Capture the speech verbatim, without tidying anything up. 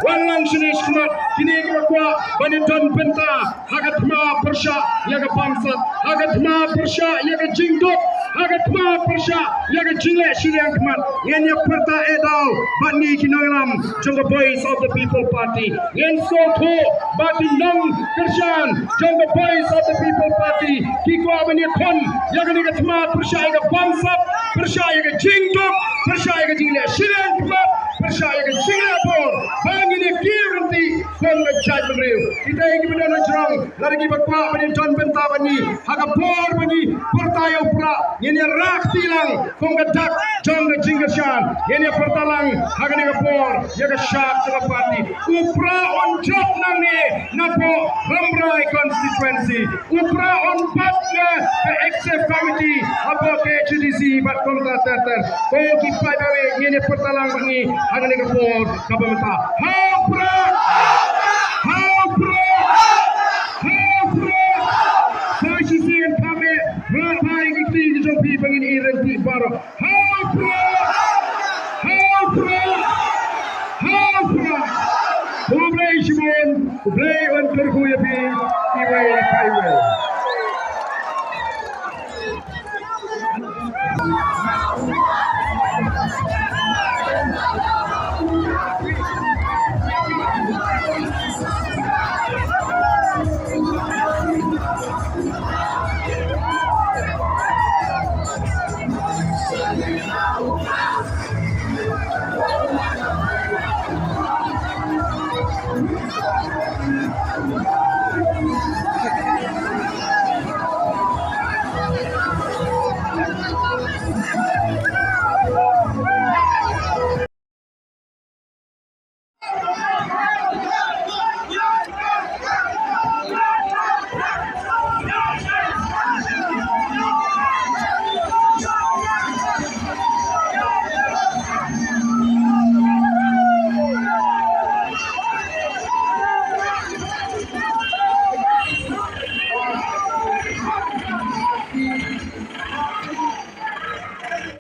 Wan lang shane shakhmat, kine kiba kwah ban ïadon bynta ha ka thma pyrshah ïa ka bamsap, ha ka thma pyrshah ïa ka jingduk, ha ka thma pyrshah ïa ka jingleh shiliang khmat. Ngin ïa pyrta eh daw bad ngi ki nongïalam jong ka Voice of the People Party. Ngin sngewthuh ba ki nongkyrshan jong ka Voice of the People Party ki kwah ban ïakhun ïa kane ka thma pyrshah ïa ka bamsap, pyrshah ïa ka jingduk, pyrshah ïa ka jingleh shiliang khmat, pyrshah ïa ka jingleh bor. Ba ngin ïa kiew ryntih kum ka jaitbynriew. Kita kiba don hajrong, lada kiba kwah ban ïadon bynta bad ngi ha ka por ba ngi pyrta ïa u Prah, ngin ïa rah kti lang kum ka dak jong ka jingkyrshan. Ngin ïa pyrta lang ha kane ka por ïa ka shad jong ka party. U Prah un jop nangne napoh Rambrai constituency. U Prah un bat na ka executive committee hapoh K H A D C bad kumta ter ter. Ko ki paidbah, ngin ïa pyrta lang bad ngi ha kane ka por kaba mynta. Ha u Prah! Ha u Prah! Ha u Prah! Sa shisien phah beit, rah bha ïa ki kti ki jong phi ba ngin ïa ryntih baroh. Ha u Prah! Ha u Prah! Ha u Prah! U Blei shibun, U Blei un kyrkhu ïa phi iwei pa iwei.